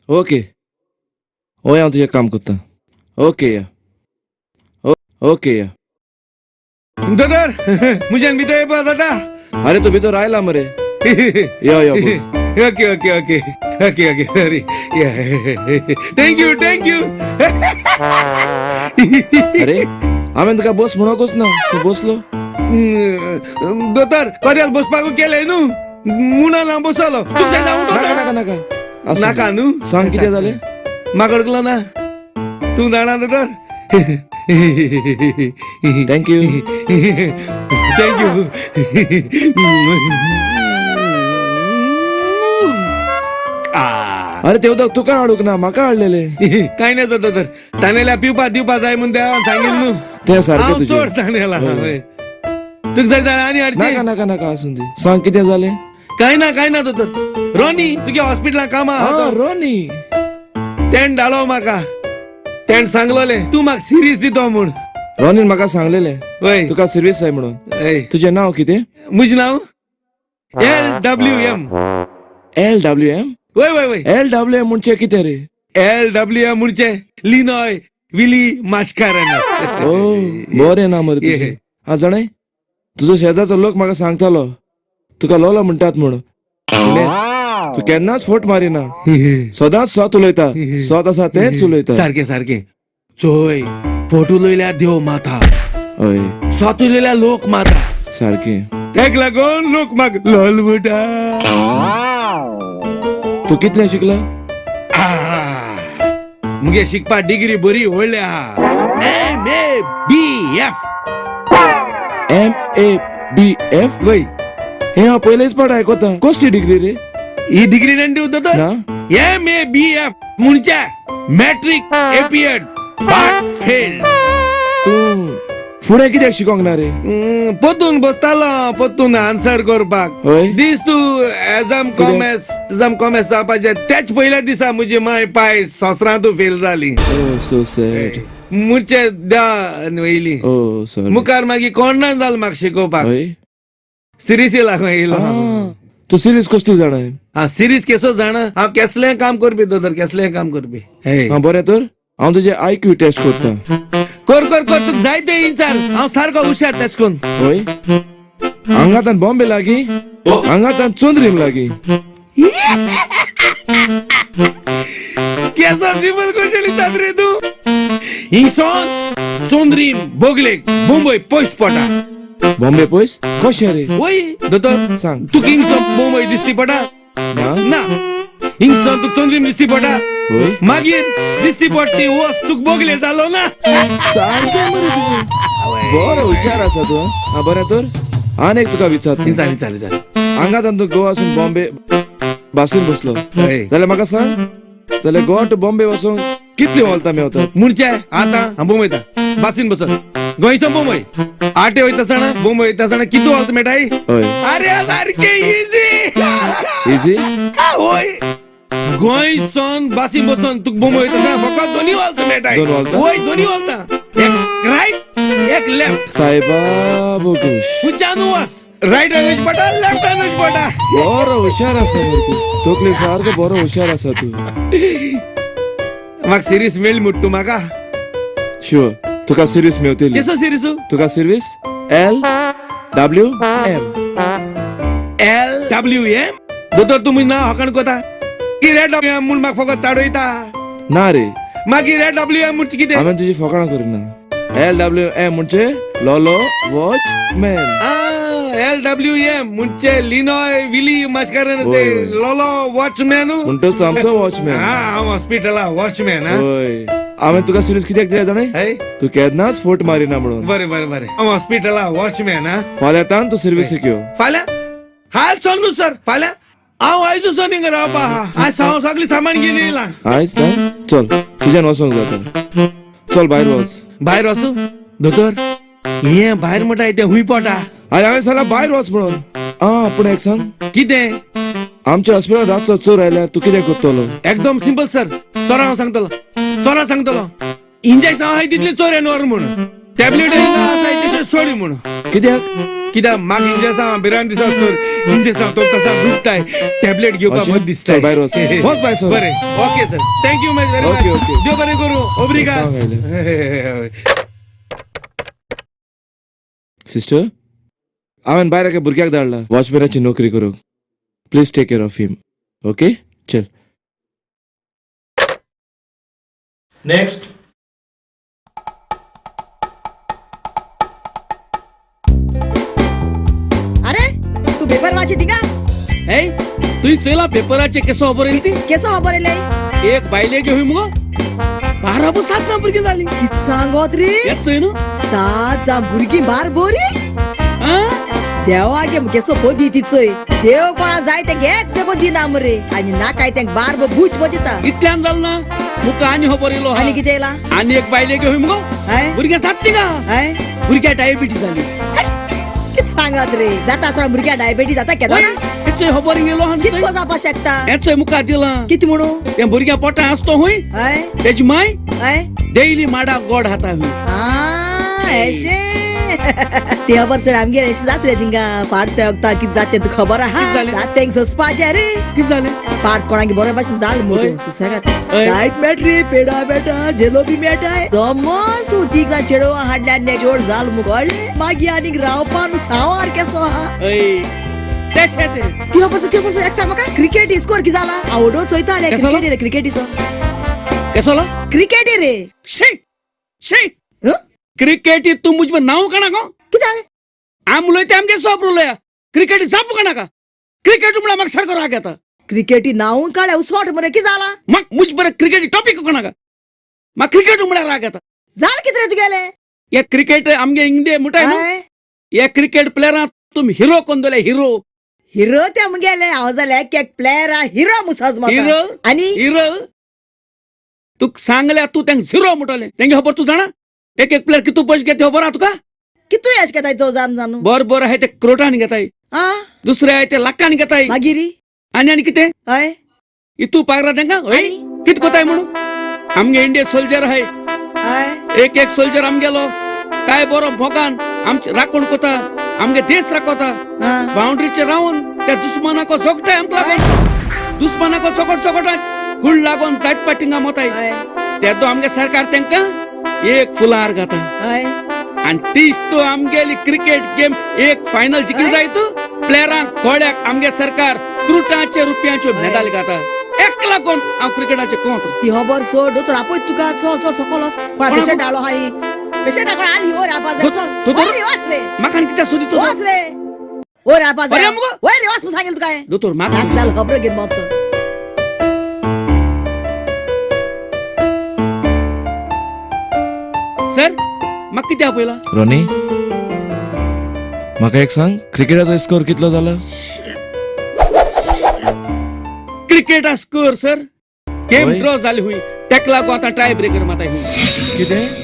Okay, हय हांव तुजें काम करता. ओके या, ओके या. दोतोर, म्हज्यान भितर येवपा जाता? अरे तूं भितर आयला मरे, यो यो बस. Okay okay okay okay okay, sorry, thank you thank you. अरे हांवें तुका बस म्हणोकूच ना, तूं बसलो. दोतोर, कदेल बसपाकू केलें न्हू म्हणून हांव बसलो. तुका जाय जावं नाका उठोवं? नाका नाका, आसूं नाका दी. न्हू? सांग कितें जालें? म्हाका अडकलो ना, तूं जाणा दोतोर. Thank you. Thank you. अरे ते उदक तुका हाडूंक ना, म्हाका हाडलेले. काय नाही दोतोर, तानेल्या पिवपा दिवपा जाय म्हूण देवान सांगिल्लें न्हू. तें सारकें हांव तुजें. चोर तानेला. हय. तुका जाय जाल्यार आनी हाडचें. नाका नाका नाका, आसूं दी. सांग कितें जालें? काय ना काय ना दोतोर, रोनी तुगे हॉस्पिटलान कामां आहा. रोनी. तेण धाडो म्हाका, तेण सांगलोलें तूं म्हाका सिरीज दितो म्हूण. रोनीन म्हाका सांगलेलें वय. तुका सिर्वीस जाय म्हणून. हय. तुजें नांव कितें? म्हजें नांव L W M. L W M? वय वय वय. एल डब्ल्यू एम म्हणजे कितें रे? एल डब्ल्यू एम म्हणजे लिनॉय विली मास्कारेनस. ओ बरें ना मरे तुजें. हा जाणय, तुजो शेजारचो लोक म्हाका सांगतालो तुका लोलो म्हणटात म्हूण. तूं केन्नाच फोट मारिना, सदांच सत उलयता, सत आसा तेंच उलयता. सारकें सारकें. चोय, फोट उलयल्यार देव माता, हय, सत उलयल्यार लोक माता. सारकें. तेक लागून लोक म्हाका लोल म्हणटा. तूं कितलें शिकला? मुगे शिकपा डिग्री बरी व्हडली आहा. M A B F. M A B F? वय. हे हांव पयलेच पाट आयकता. कसली डिग्री रे ही डिग्री नेणटी दोतोर? ना. एम ए बी एफ म्हणजे मॅट्रीक एपियड बट फेल. तूं फुडें कित्याक शिकोंक ना रे? पोतून बसतालो, पोतून आन्सर करपाक. हय? दीस तूं एजाम कितें? कॉमर्स, एजाम कॉमर्स जावपाचें त्याच पयल्या दिसा म्हजी माय पाय संवसारांतू फेल जाली. ओ सो सॅड. मुर्चे द्या वयली. ओ सॉरी. मुखार मागीर कोण ना जालो म्हाका शिकोवपाक. हय? सिरीस लागून येयलो. तूं सिरीज कसली जाणा? हा सिरीज केसो जाणा? हांव केसलें काम करपी दोतोर, केसलें काम करपी. हा बरें तर हांव तुजें I Q taste करता. कर कर कर, तुका जाय तें विचार, हांव सारको हुशार तेश करून. हय, हांगातान बॉम्बे लागीं, हांगातान चंद्रीम लागीं. केसो सिंपल क्वेश्चन विचार रे तूं. हिंगसोन चंद्रीम बोगलेक मुंबय पयस पडटा. बॉम्बे पयस कशें रे? वय दोतोर. सांग. तुका हिंगसोन मुंबय दिसती पडटा? ना. ना, हिंगसोन तुका चंद्रीम दिसती पडटा. हय. मागीर दिसती पडटी वस तुका बोगले जालो ना. सारकें मरे तुजें, बरो हुशार आसा तूं. हा बरें तर आनी एक तुका विचारता. विचार विचार विचार. हांगातान तूं गोवासून बॉम्बे बसीन बसलो हय. जाल्यार म्हाका सांग, जाल्यार गोवा टू बॉम्बे वचूंक कितली वोल्तां मेवतात? म्हणजे आतां हांव मुंबय वयता बसीन बसून, गोंयसून मुंबय आटे वयता आसतना, मुंबय वयता आसतना कितू वोल्त मेळटाय? हय. अरे सारकें इजी. इजी? हय, गोंयसून बसीन बसून तुका मुंबय वयता आसतना फकत दोनी वोल्त मेळटाय. दोन वोल्तां? हय, दोनी वोल्तां, एक रायट एक लेफ्ट. सायबा बोगूश. खंयच्यान वच, रायटान वचपा पडटा, लेफ्टान वचपा पडटा. बरो हुशार आसा मरे तूं, तकली सारको बरो हुशार आसा तूं. म्हाका सिरीज मेळ्ळी म्हूण तूं म्हाका? शुअर, तुका सिरीज मेवतली. केसो सिरीज? तुका series L W M. L W M? दोतोर, तूं म्हजें नांव हकण कोता की एल डब्ल्यू एम म्हूण म्हाका फकत चाडयता? ना रे. मागीर एल डब्ल्यू एम म्हणजे कितें? हांवें तुजी फकाणां करिना. एल डब्ल्यू एम म्हणजे लोलो watch man. L W M म्हणजे लिनॉय विली मास्कारेन्हस. हय, हय. लोलो वॉचमॅन. म्हणटच आमचो वॉचमॅन. हा, हांव हॉस्पिटला वॉचमॅन. हय, हांवें तुका सिरीज कित्याक दिल्या जाणा? हय. तूं केन्नाच फोट मारिना म्हणून. बरें बरें बरें, हांव हॉस्पिटला वॉचमॅन. हा. फाल्यां तान तूं सर्वीस यो. फाल्यां हाल चल न्हू सर, फाल्यां हांव आयज वचोन हिंगा रावपा आहा. आयज हांव सगळें सामान घेवन येयलां. आयज ना, चल तुज्यान वचोंक जाता, चल भायर वच. भायर वचूं दोतोर? हें भायर म्हणटा तें हुंय पोटा? आरे हांवें सांगलां भायर वच म्हणून. आं, पूण एक सांग. कितें? आमच्या हॉस्पिटलान रातचो चोर आयल्यार तूं कितें करतलो? एकदम सिंपल सर, चोरां हांव सांगतलो, चोरां सांगतलो इंजेक्शन आहाय तितलें चोर व्हर म्हूण, टॅबलेट आसाय तशें सोड म्हूण. कित्याक? कित्याक म्हाका इंजेक्शन भिरांत दिसता सर, इंजेक्शन तसा दुखताय, टॅबलेट घेवपा अशें? मत दिसताय. चल, भायर वच. वच भायर सर. बरें, okay sir, thank you much very Okay, much. okay. देव बरें करूं, ओब्रिगा. स्वतः गायले. सिस्टर, हांवें भायर एका भुरग्याक धाडला वॉचमॅनाची नोकरी करूंक. Please take care of him, okay? चल. नेक्स्ट. अरे, तू पेपर वाची थिंगा? हे, तुवें चोयला पेपराचे केसो खबर येयली ती? केसो खबर येयले? एक बायलेगे हुंय मुगो, बाराबो सात जाण भुरगीं जालीं. कित सांगोत रे? हेच चोय न्हू. सात जाण भुरगीं बार बोरी. आं? देवा गे, केसो पदी ती चोय. देव कोणा जाय तेंक एक देखो दिना मरे, आनी नाकाय तेंक बार बूच बो दिता. इतल्यान जाल ना, मुका आनी खबर येयलो आहा. आनी कितें येयला? आनी एक बायलेगे हुंय मुगो, हय. भुरग्यां जात तिका, हय. भुरग्या डायबिटीज जाली. कित सांगात रे, जाता सोडा भुरग्या डायबिटीज जाता केदो ना? हेच चोय खबर येयलो आहा. कितको जावपा शकता? हेच चोय मुखार दिलां. कित म्हणू? तें भुरग्या पोटा आसतो हुंय, हय. तेजी माय हय. डेली माडा गोड खाता हुंय. एशे ते खबर सोड, आमगेर एशें जात रे थिंगा. फाट ते वखता कित जात तें तुका खबर आहा? कित जालें? जात तेंक सोंसपाचें रे. कित जालें? पार्ट कोणाक बरे भाशेन जाल हय. मोटू सुसेगाद. हय. जायत मेट रे, पेडा मेळटा, जेलोबी मेळटाय. दमस तूं तीग जाण चेडवा हाडल्या आनी जोड जाल मु, कळ्ळें? मागीर आनीक रावपा न्हू सावार केसो आहा. हय, तेशें तें. ती खबर सोड, ती खबर सोड, एक सांग म्हाका, क्रिकेटी स्कोर कितें जाला? आवडो चोयता जाल्यार. केसो? क्रिकेटी रे, क्रिकेटीचो. केसो? क्रिकेटी रे. शी शी. हं? क्रिकेटी तूं मुज नांव काणा गो. कितें जालें? आम उलयता, आमगे सोप उलया. क्रिकेटी जापू काणाका. क्रिकेट म्हळ्यार म्हाका सारको राग येता. क्रिकेटी नांव काडल्या उसोट मरे, कितें जाला? म्हाका मुज बरें क्रिकेटी टॉपीक कोणाका, म्हाका क्रिकेट म्हळ्यार राग येता. जाल कितें रे तुगेलें? हे क्रिकेट आमगे इंडिये म्हणटाय न्हू, हय. हे क्रिकेट प्लेयरां तुमी हिरो कोण दोले हिरो. हिरो ते मुगेले, हांव जाल्यार एक एक प्लेयर हिरो मुसज. हिरो. आनी हिरो तुका सांगल्या, तूं तेंका झिरो म्हणटलें. तेंगे खबर तूं जाणा, एक एक प्लेयर कितू पयशे घेता खबर आहा तुका? कितू यश घेताय तो जाण जानू. बर बर आहाय ते क्रोटान घेताय, आ दुसरे आहाय ते लाखान घेताय. मागीर? आनी आनी कितें? हय. इतू पागरा तेंका हय. आनी? कित कोताय म्हणून आमगे इंडिया सोल्जर आहाय. हय. एक एक सोल्जर आमगेलो काय बरो मोगान आमचे राखण कोता, आमगे देश राखता. हा. बाउंड्रीचेर रावन त्या दुस्मानाको जोगटाय आमकां लागोन, दुस्मानाको चोकट चोकट गुळ लागोन जायत पाटिंगा मोताय. हय. तेदो आमगे सरकार तेंका एक फुलार घाता. हय. आनी तीच तो आमगेली क्रिकेट गेम एक फायनल जिखली हय. जायत, प्लेयरांक गोळ्याक आमगे सरकार क्रुटाचे रुपयांच्यो मेदाल घाता. एक लागोन हांव क्रिकेटाचे कोंत. ती खबर सोड, दोतोर आपय तुका. चल चल, सकल वच. कोणा कोणाक? पेशंट हाडलो हाय, पेशंट कोण आली वयर आपा जाय. चल. दोतोर? वयर रे, वाच रे. म्हाका आनी कित्याक सोदी तूं? वाच रे, वयर आपा जाय. अरे मुगो. वयर रे, वाच सांगेल तुका हांवें. दोतोर म्हाका नाक जाल खबर घेवन मत. सर, म्हाका कितें आपयला? रोनी, म्हाका एक सांग, क्रिकेटाचो स्कोर कितलो जाला? क्रिकेटा स्कोर सर, गेम हय. ड्रॉ जाली हुंय. तेका लागून आतां टाय ब्रेकर माताय हुंय. कितें?